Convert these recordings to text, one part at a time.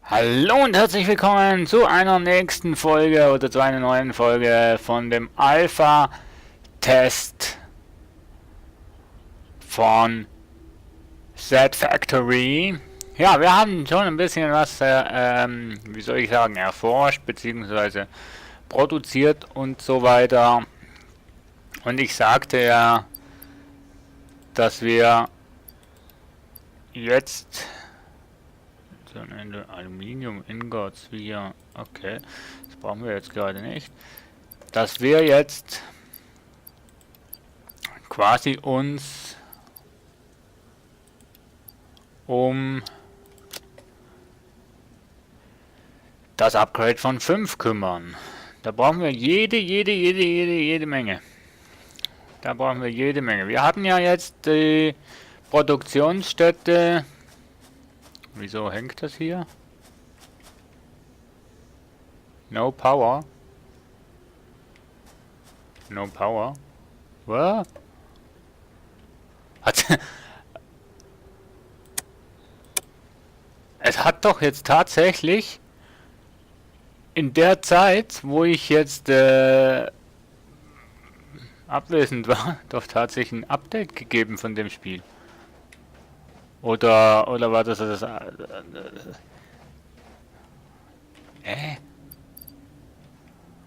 Hallo und herzlich willkommen zu einer nächsten Folge oder zu einer neuen Folge von dem Alpha-Test von Z Factory. Ja, wir haben schon ein bisschen was, wie soll ich sagen, erforscht bzw. produziert und so weiter. Und ich sagte ja, dass wir jetzt so ein Aluminium Ingots wie hier, okay, das brauchen wir jetzt gerade nicht, dass wir jetzt quasi uns um das Upgrade von 5 kümmern. Da brauchen wir jede Menge. Da brauchen wir jede Menge. Wir hatten ja jetzt die Produktionsstätte. Wieso hängt das hier? No power. No power. What? Es hat doch jetzt tatsächlich in der Zeit, wo ich jetzt abwesend war, doch tatsächlich ein Update gegeben von dem Spiel. Oder war das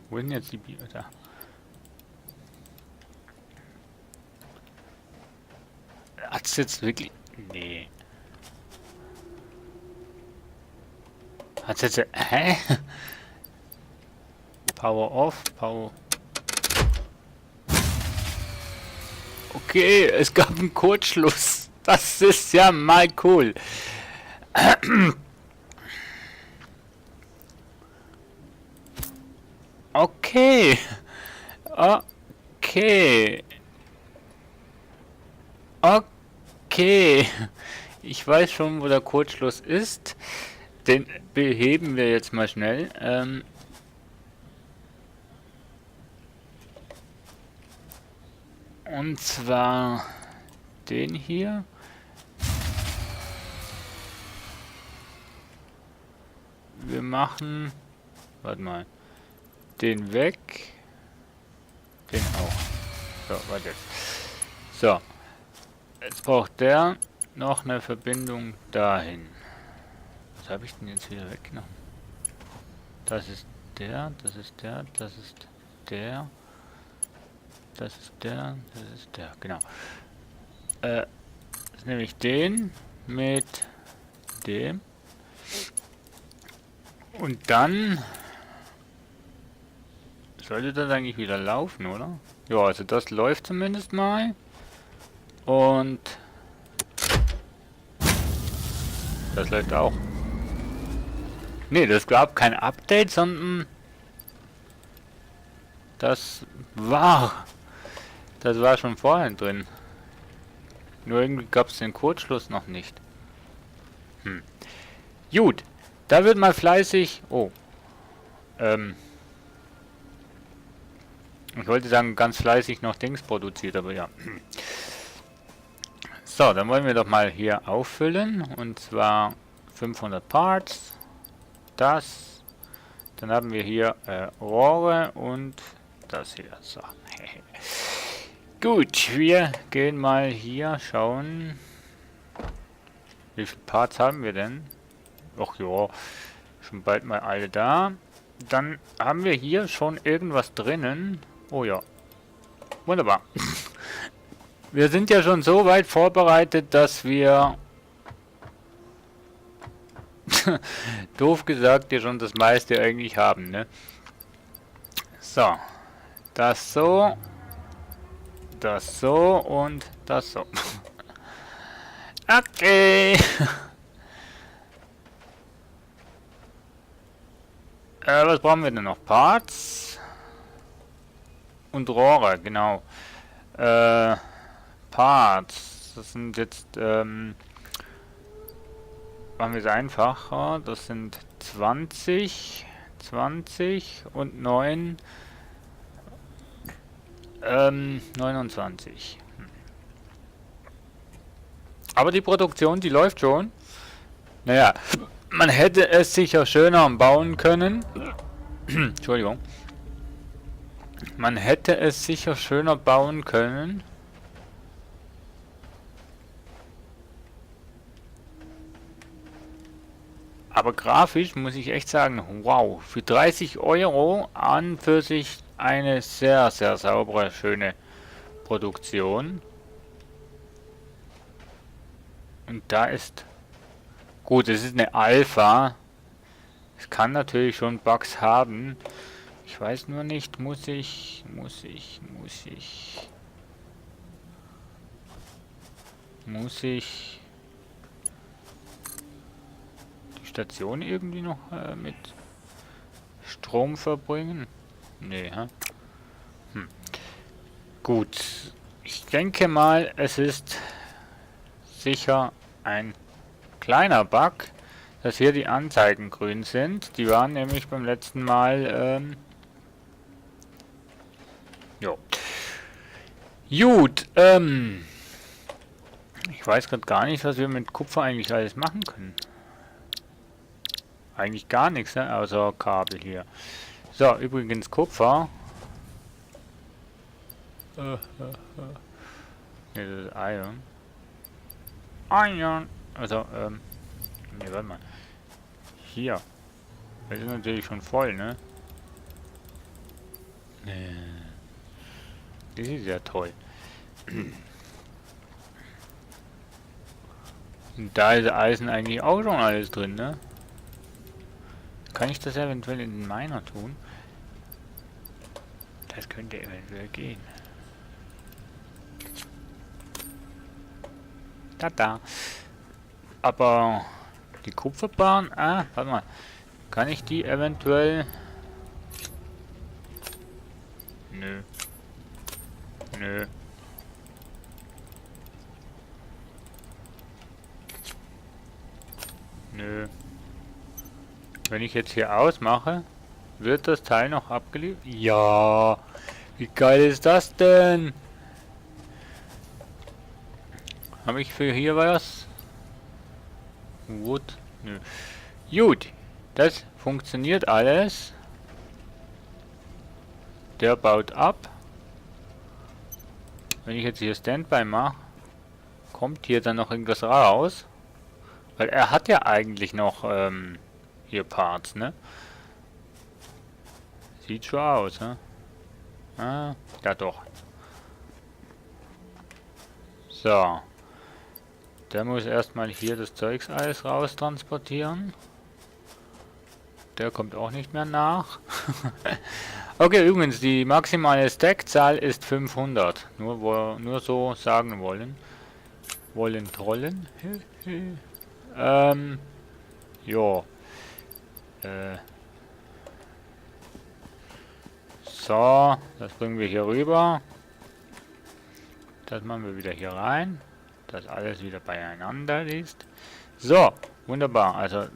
wo sind jetzt die Bier da? Hat's jetzt wirklich... Nee. Hat's jetzt... Hä? Power off, Power... Okay, es gab einen Kurzschluss. Das ist ja mal cool. Okay. Okay. Okay. Ich weiß schon, wo der Kurzschluss ist. Den beheben wir jetzt mal schnell. Und zwar den hier. Wir machen... Warte mal. Den weg. Den auch. So, warte. So. Jetzt braucht der noch eine Verbindung dahin. Was habe ich denn jetzt wieder weggenommen? Das ist der, das ist der, das ist der. Das ist der, das ist der, genau. Das ist nämlich den mit dem. Und dann sollte das eigentlich wieder laufen, oder? Ja, also das läuft zumindest mal. Und das läuft auch. Ne, das gab kein Update, sondern das war schon vorher drin. Nur irgendwie gab es den Kurzschluss noch nicht. Gut, da wird mal fleißig... Oh. Ich wollte sagen, ganz fleißig noch Dings produziert, aber ja. So, dann wollen wir doch mal hier auffüllen. Und zwar 500 Parts. Das. Dann haben wir hier Rohre und das hier. So. Gut, wir gehen mal hier schauen. Wie viele Parts haben wir denn? Ach ja, schon bald mal alle da. Dann haben wir hier schon irgendwas drinnen. Oh ja. Wunderbar. Wir sind ja schon so weit vorbereitet, dass wir... doof gesagt, ja schon das meiste eigentlich haben, ne? So. Das so. Das so und das so. Okay. Was brauchen wir denn noch? Parts und Rohre, genau. Parts. Das sind jetzt, machen wir es einfacher. Das sind 20 und 9, 29. Aber die Produktion, die läuft schon. Naja, Man hätte es sicher schöner bauen können. Entschuldigung. Man hätte es sicher schöner bauen können. Aber grafisch muss ich echt sagen, wow, für 30 Euro an für sich eine sehr, sehr saubere, schöne Produktion. Und da ist, gut, es ist eine Alpha. Es kann natürlich schon Bugs haben. Ich weiß nur nicht, muss ich die Station irgendwie noch mit Strom verbringen? Nee, hä? Gut. Ich denke mal, es ist sicher ein kleiner Bug, dass hier die Anzeigen grün sind. Die waren nämlich beim letzten Mal, jo. Gut, ich weiß gerade gar nicht, was wir mit Kupfer eigentlich alles machen können. Eigentlich gar nichts, ne? Außer Kabel hier. So, übrigens Kupfer. Ne, das ist Iron. Iron. Also, ne, warte mal. Hier. Das ist natürlich schon voll, ne? Das ist ja toll. Und da ist Eisen eigentlich auch schon alles drin, ne? Kann ich das eventuell in den Miner tun? Das könnte eventuell gehen. Tada. Aber die Kupferbahn, warte mal. Kann ich die eventuell... Nö. Nö. Nö. Wenn ich jetzt hier ausmache, wird das Teil noch abgeliefert? Ja. Wie geil ist das denn? Habe ich für hier was? Wood? Nö. Gut. Das funktioniert alles. Der baut ab. Wenn ich jetzt hier Standby mache, kommt hier dann noch irgendwas raus. Weil er hat ja eigentlich noch hier Parts, ne? Sieht schon aus, ne? Ah, ja doch. So. Der muss erstmal hier das Zeugs alles raus transportieren. Der kommt auch nicht mehr nach. Okay, übrigens, die maximale Stackzahl ist 500. Nur so sagen wollen. Trollen. Jo. So, das bringen wir hier rüber. Das machen wir wieder hier rein. Dass alles wieder beieinander ist. So, wunderbar. Also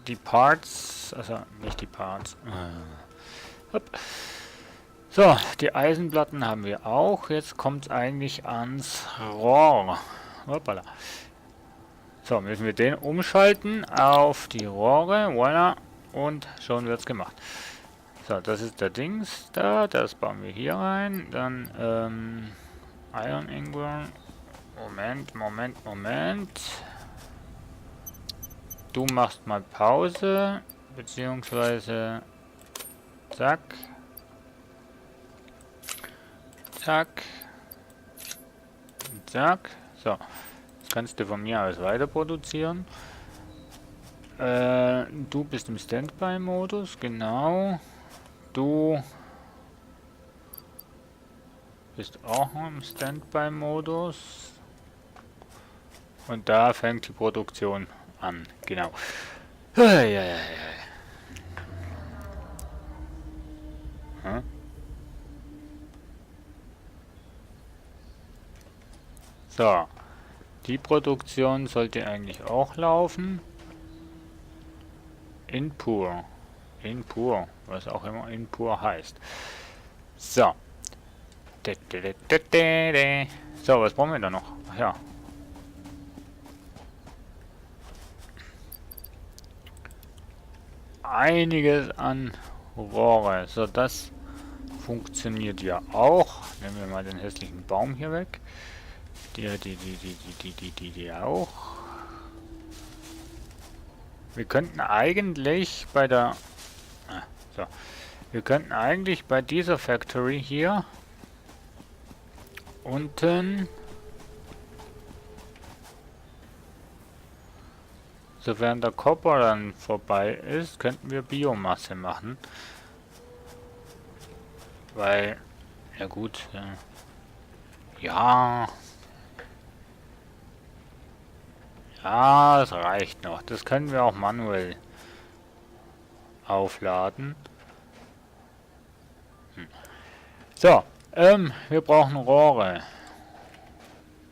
die Parts, also nicht die Parts. Hopp. So, die Eisenplatten haben wir auch. Jetzt kommt es eigentlich ans Rohr. Hoppala. So, müssen wir den umschalten auf die Rohre. Voilà. Und schon wird es gemacht. So, das ist der Dings da. Das bauen wir hier rein. Dann, Iron Ingot. Moment. Du machst mal Pause. Beziehungsweise... Zack. Zack. Zack. So. Das kannst du von mir aus weiter produzieren. Du bist im Standby-Modus, genau. Du bist auch im Standby-Modus. Und da fängt die Produktion an, genau. So, die Produktion sollte eigentlich auch laufen. Inpur, was auch immer Inpur heißt. So. So, was brauchen wir da noch? Ach ja. einiges an Rohre. So, das funktioniert ja auch. Nehmen wir mal den hässlichen Baum hier weg. Die auch. Wir könnten eigentlich bei der... so. Wir könnten eigentlich bei dieser Factory hier unten, sofern der Copper dann vorbei ist, könnten wir Biomasse machen. Weil, ja gut, ja, das reicht noch. Das können wir auch manuell aufladen. So, wir brauchen Rohre.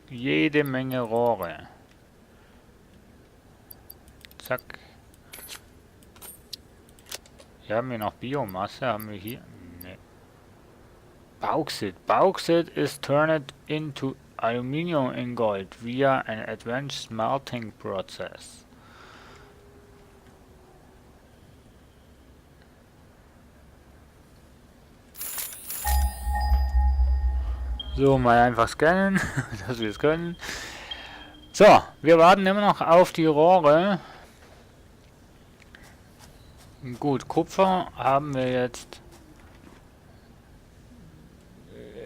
Jede Menge Rohre. Zack. Hier haben wir noch Biomasse. Haben wir hier? Nee. Bauxit. Bauxit is turned into aluminium in gold via an advanced smelting process. So, mal einfach scannen, dass wir es können. So, wir warten immer noch auf die Rohre. Gut, Kupfer haben wir jetzt.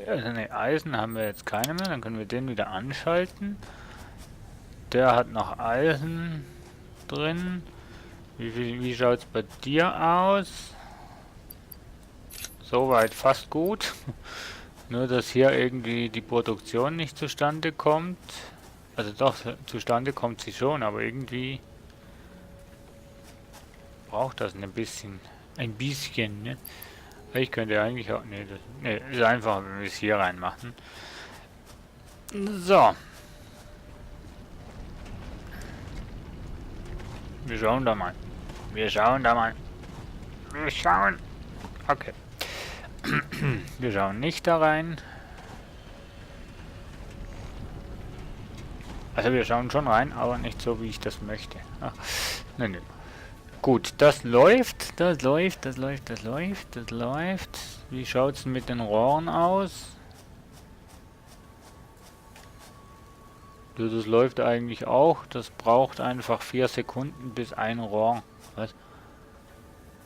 Also ne, Eisen haben wir jetzt keine mehr. Dann können wir den wieder anschalten. Der hat noch Eisen drin. Wie schaut es bei dir aus? Soweit fast gut. Nur, dass hier irgendwie die Produktion nicht zustande kommt. Also doch, zustande kommt sie schon, aber irgendwie braucht das ein bisschen, ne? Ich könnte eigentlich auch, ne, ist einfach, wenn wir es hier reinmachen. So. Wir schauen da mal. Okay. Wir schauen nicht da rein. Also wir schauen schon rein, aber nicht so, wie ich das möchte. Ach, ne. Gut, das läuft. Wie schaut es mit den Rohren aus? Das läuft eigentlich auch. Das braucht einfach 4 Sekunden bis ein Rohr. Was?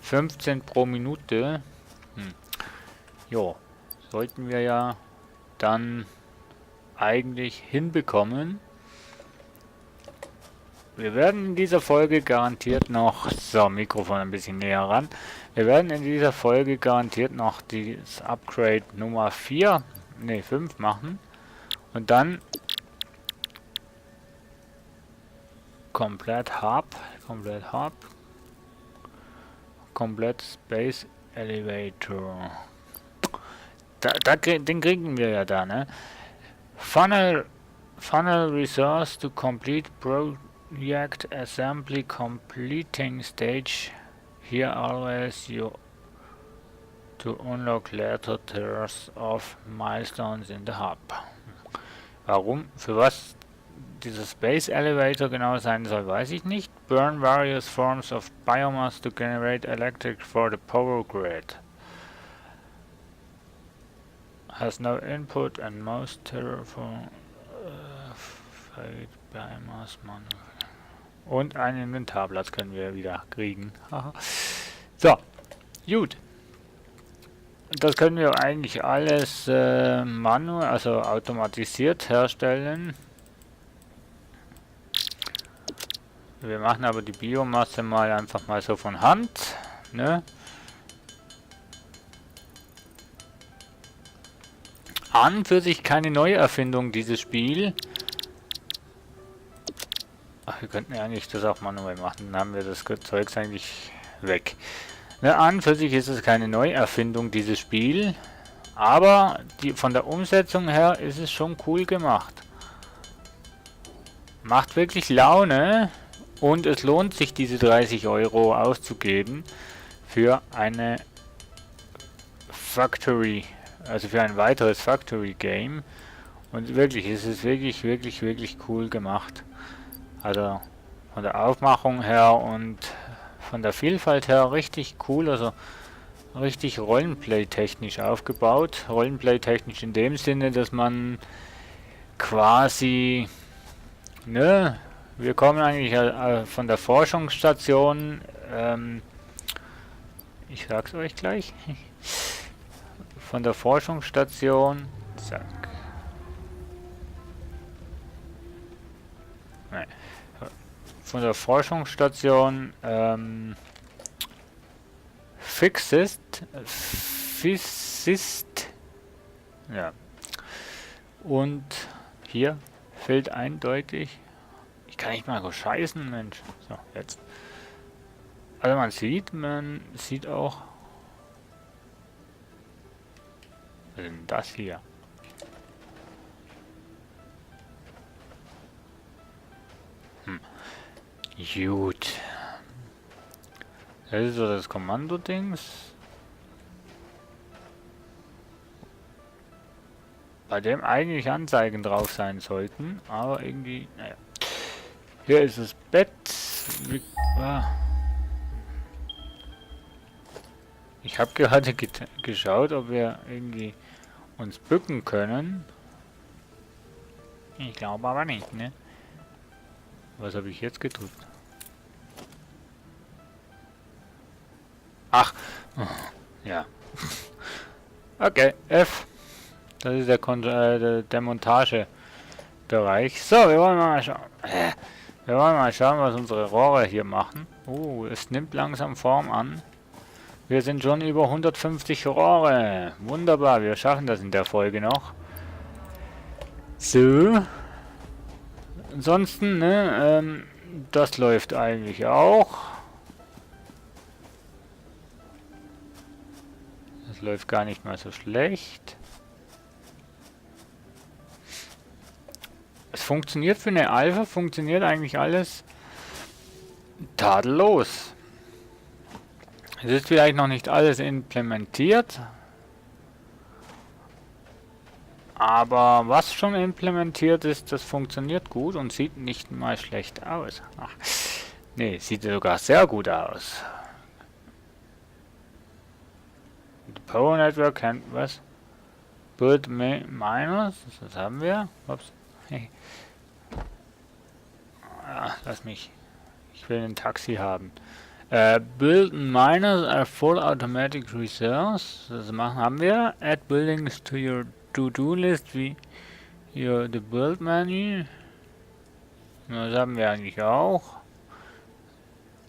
15 pro Minute. Jo, sollten wir ja dann eigentlich hinbekommen. Wir werden in dieser Folge garantiert noch... So, Mikrofon ein bisschen näher ran. Wir werden in dieser Folge garantiert noch das Upgrade Nummer 4, ne 5 machen. Und dann... Komplett Space Elevator. Den kriegen wir ja da, ne? Funnel resource to complete project assembly completing stage. Here always you to unlock later tiers of milestones in the hub. Warum? Für was dieser Space Elevator genau sein soll, weiß ich nicht. Burn various forms of biomass to generate electric for the power grid. Has no input and most terraform biomass und einen Inventarplatz können wir wieder kriegen. So, gut. Das können wir eigentlich alles manuell, also automatisiert herstellen. Wir machen aber die Biomasse mal einfach mal so von Hand, ne? An für sich keine Neuerfindung, dieses Spiel. Ach, wir könnten ja eigentlich das auch manuell machen, dann haben wir das Zeugs eigentlich weg. Ne, an für sich ist es keine Neuerfindung, dieses Spiel. Aber von der Umsetzung her ist es schon cool gemacht. Macht wirklich Laune. Und es lohnt sich, diese 30 € auszugeben für eine Factory, also für ein weiteres Factory Game. Und wirklich, es ist wirklich cool gemacht. Also von der Aufmachung her und von der Vielfalt her richtig cool, also richtig Rollenplay-technisch aufgebaut. Rollenplay-technisch in dem Sinne, dass man quasi, ne, wir kommen eigentlich von der Forschungsstation, ich sag's euch gleich, von der Forschungsstation, zack, nee, von der Forschungsstation, Physicist, ja, und hier fehlt eindeutig, ich kann nicht mal so scheißen, Mensch, so, jetzt, also man sieht auch, was ist denn das hier? Gut. Das ist so das Kommando-Dings. Bei dem eigentlich Anzeigen drauf sein sollten, aber irgendwie, naja. Hier ist das Bett. Ich habe gerade geschaut, ob wir irgendwie uns bücken können. Ich glaube aber nicht, ne? Was habe ich jetzt gedrückt? Ach, ja. Okay, F. Das ist der Montagebereich. So, wir wollen mal schauen. Wir wollen mal schauen, was unsere Rohre hier machen. Es nimmt langsam Form an. Wir sind schon über 150 Rohre. Wunderbar, wir schaffen das in der Folge noch. So. Ansonsten, ne, das läuft eigentlich auch. Das läuft gar nicht mal so schlecht. Es funktioniert für eine Alpha, funktioniert eigentlich alles tadellos. Es ist vielleicht noch nicht alles implementiert, aber was schon implementiert ist, das funktioniert gut und sieht nicht mal schlecht aus. Ach, nee, sieht sogar sehr gut aus. The Power Network kennt was? Build Miners, das haben wir. Ups. Hey. Lass mich. Ich will ein Taxi haben. Build Miners are full automatic reserves. Das haben wir. Add buildings to your to-do list wie hier the build menu. Das haben wir eigentlich auch.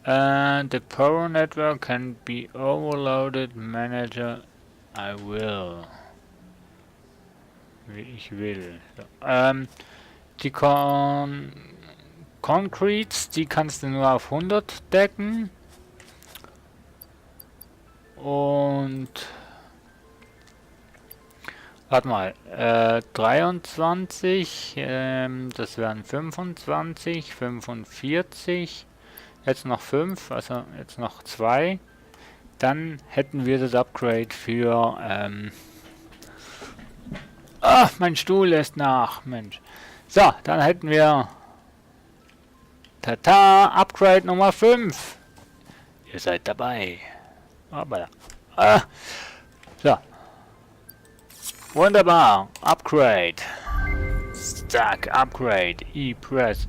The power network can be overloaded. Manager, I will. Wie ich will. So. Die Concretes, die kannst du nur auf 100 decken. Und warte mal, 23, das wären 25, 45, jetzt noch 5, also jetzt noch 2. Dann hätten wir das Upgrade für, mein Stuhl lässt nach, Mensch. So, dann hätten wir, tata, Upgrade Nummer 5. Ihr seid dabei. So. Wunderbar. Upgrade. Stack Upgrade. E-Press.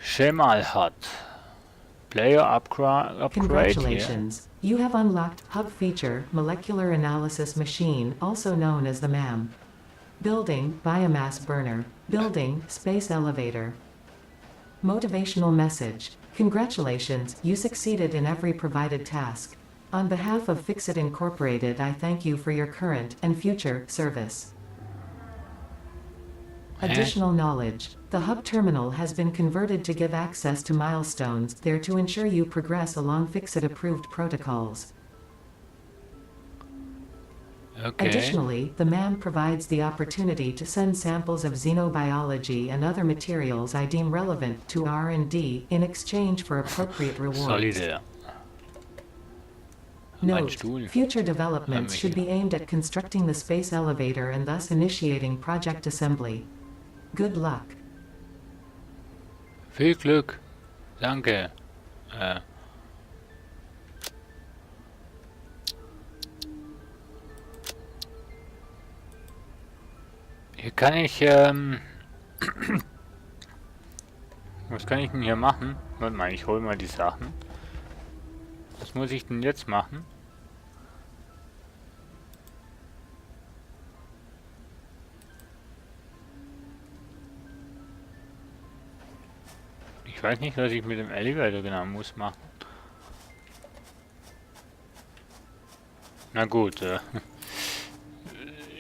Schemal hat. Player upgrade. Congratulations. You have unlocked Hub Feature Molecular Analysis Machine, also known as the MAM. Building Biomass Burner. Building Space Elevator. Motivational message. Congratulations, you succeeded in every provided task. On behalf of Fixit Incorporated, I thank you for your current and future service. Additional knowledge. The hub terminal has been converted to give access to milestones there to ensure you progress along Fixit-approved protocols. Okay. Additionally, the MAM provides the opportunity to send samples of xenobiology and other materials I deem relevant to R&D in exchange for appropriate rewards. Solide. Note, future developments should be aimed at constructing the space elevator and thus initiating project assembly. Good luck. Viel Glück. Danke. Hier kann ich, was kann ich denn hier machen? Warte mal, ich hole mal die Sachen. Was muss ich denn jetzt machen? Ich weiß nicht, was ich mit dem Elevator genau muss machen. Na gut,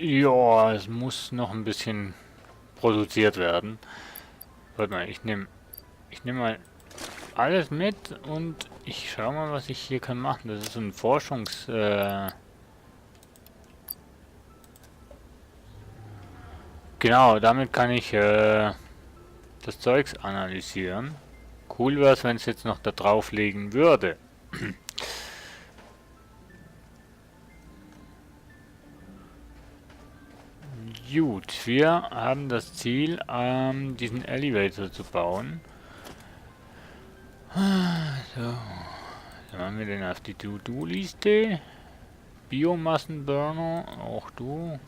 ja, es muss noch ein bisschen produziert werden. Warte mal, ich nehme mal alles mit und ich schau mal, was ich hier kann machen. Das ist so ein Genau, damit kann ich das Zeugs analysieren. Cool wäre es, wenn es jetzt noch da drauf liegen würde. Gut, wir haben das Ziel, diesen Elevator zu bauen. So, dann machen wir den auf die To-Do-Liste. Biomassenburner, auch du.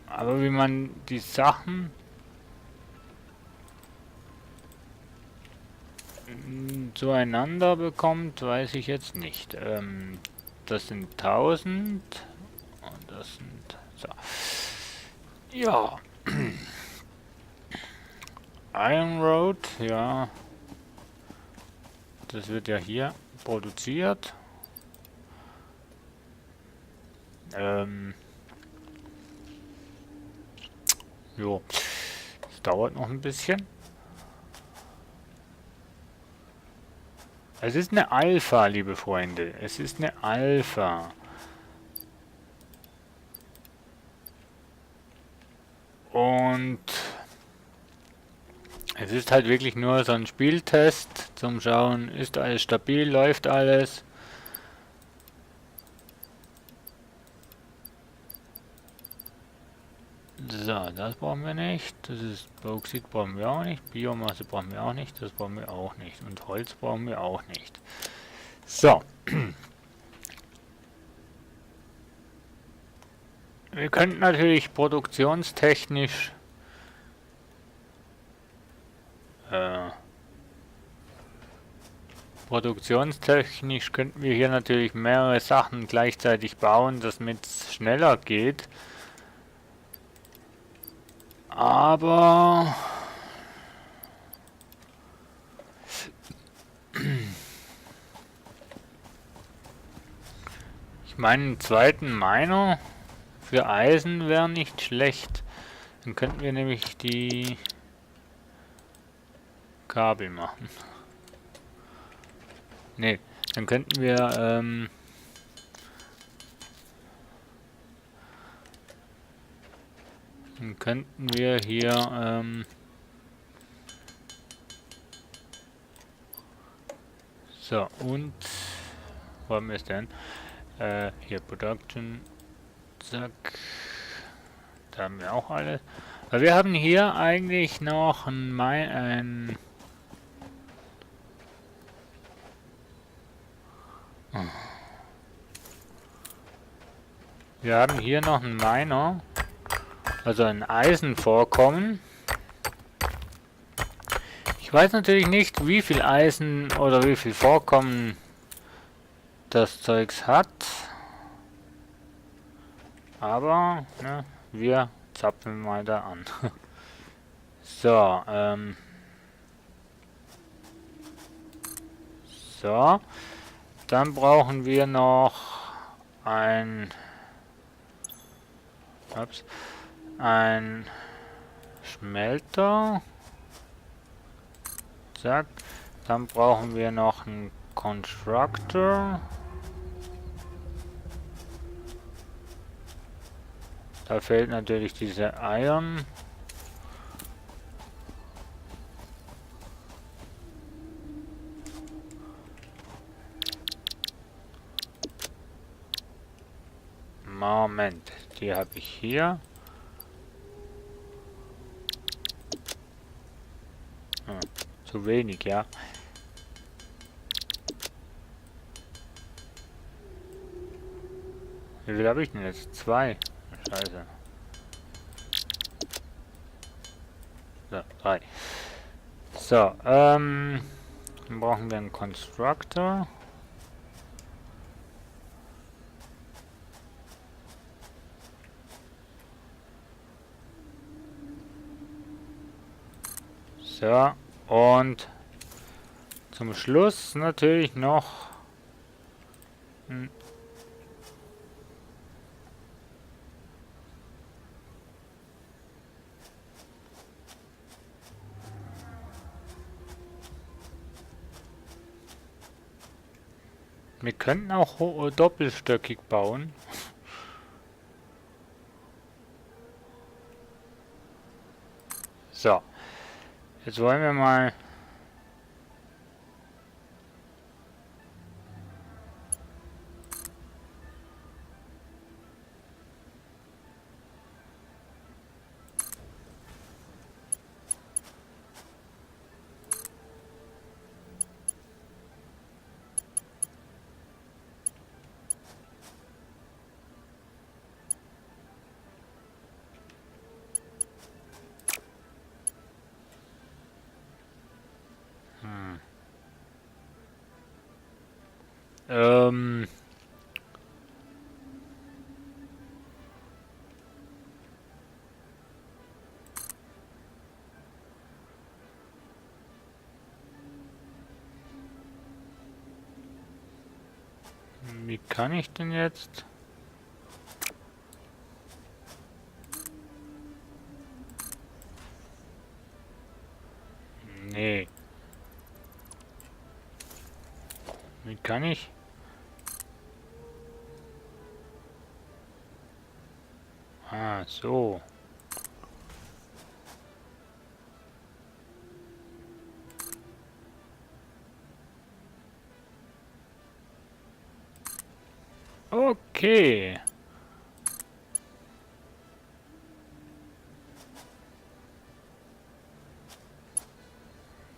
Aber wie man die Sachen zueinander bekommt, weiß ich jetzt nicht. Das sind 1000 und das sind so. Ja. Iron Road, ja. Das wird ja hier produziert. Jo. Das dauert noch ein bisschen. Es ist eine Alpha, liebe Freunde. Es ist eine Alpha. Und es ist halt wirklich nur so ein Spieltest zum Schauen, ist alles stabil, läuft alles. So, das brauchen wir nicht. Das ist Bauxit brauchen wir auch nicht. Biomasse brauchen wir auch nicht. Das brauchen wir auch nicht. Und Holz brauchen wir auch nicht. So. Wir könnten natürlich produktionstechnisch könnten wir hier natürlich mehrere Sachen gleichzeitig bauen, damit es schneller geht. Aber ich meine, einen zweiten Miner für Eisen wäre nicht schlecht. Dann könnten wir nämlich die Kabel machen. Ne, dann könnten wir hier so, und wo haben wir es denn? Hier Production, zack, da haben wir auch alles. Aber wir haben hier eigentlich noch ein wir haben hier noch einen Miner, also ein Eisenvorkommen. Ich weiß natürlich nicht, wie viel Eisen oder wie viel Vorkommen das Zeugs hat. Aber, ne, wir zapfen mal da an. So, so. Dann brauchen wir noch ein Schmelter. Zack. Dann brauchen wir noch einen Constructor. Da fehlt natürlich diese Iron. Moment, die habe ich hier. Zu wenig, ja. Wie viel habe ich denn jetzt? 2. Scheiße. So, 3. So, dann brauchen wir einen Constructor. So, und zum Schluss natürlich noch wir könnten auch doppelstöckig bauen. So, jetzt wollen wir mal wie kann ich denn jetzt? Nee. Wie kann ich? Ah, so. Okay.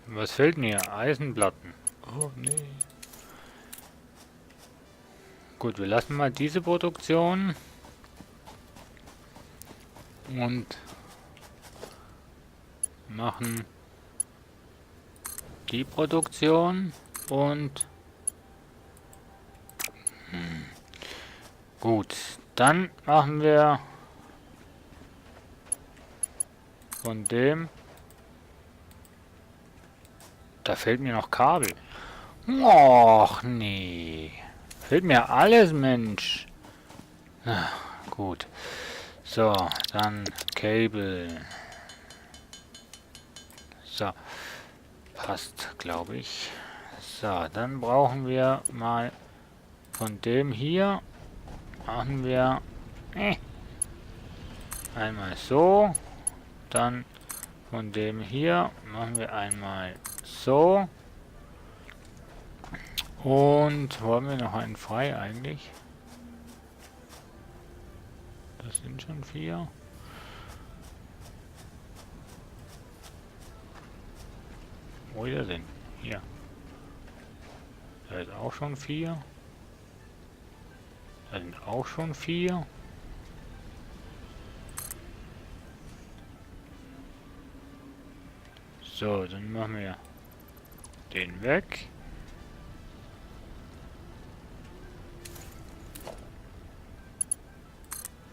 Was fehlt mir? Eisenplatten. Oh, nee. Gut, wir lassen mal diese Produktion. Und machen die Produktion. Und gut, dann machen wir von dem. Da fehlt mir noch Kabel. Och, nee. Fehlt mir alles, Mensch. Na, gut. So, dann Cable. So. Passt, glaube ich. So, dann brauchen wir mal von dem hier. Machen wir einmal so. Dann von dem hier machen wir einmal so. Und wo haben wir noch einen frei eigentlich? Das sind schon 4. Wo ist er denn? Hier. Da ist auch schon 4. Da sind auch schon 4. So, dann machen wir den weg.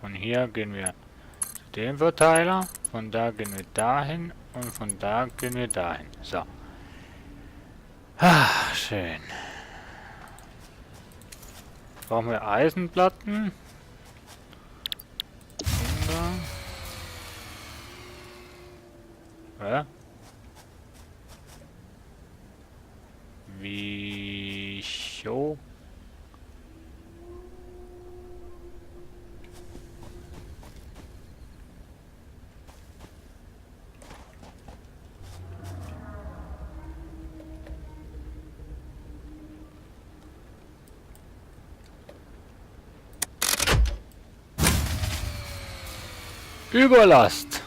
Von hier gehen wir zu dem Verteiler, von da gehen wir dahin und von da gehen wir dahin. So. Ah, schön. Brauchen wir Eisenplatten. Ja. Wieso? Überlast.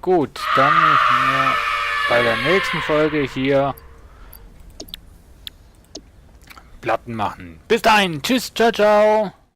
Gut, dann müssen wir bei der nächsten Folge hier Platten machen. Bis dahin, tschüss, ciao, ciao.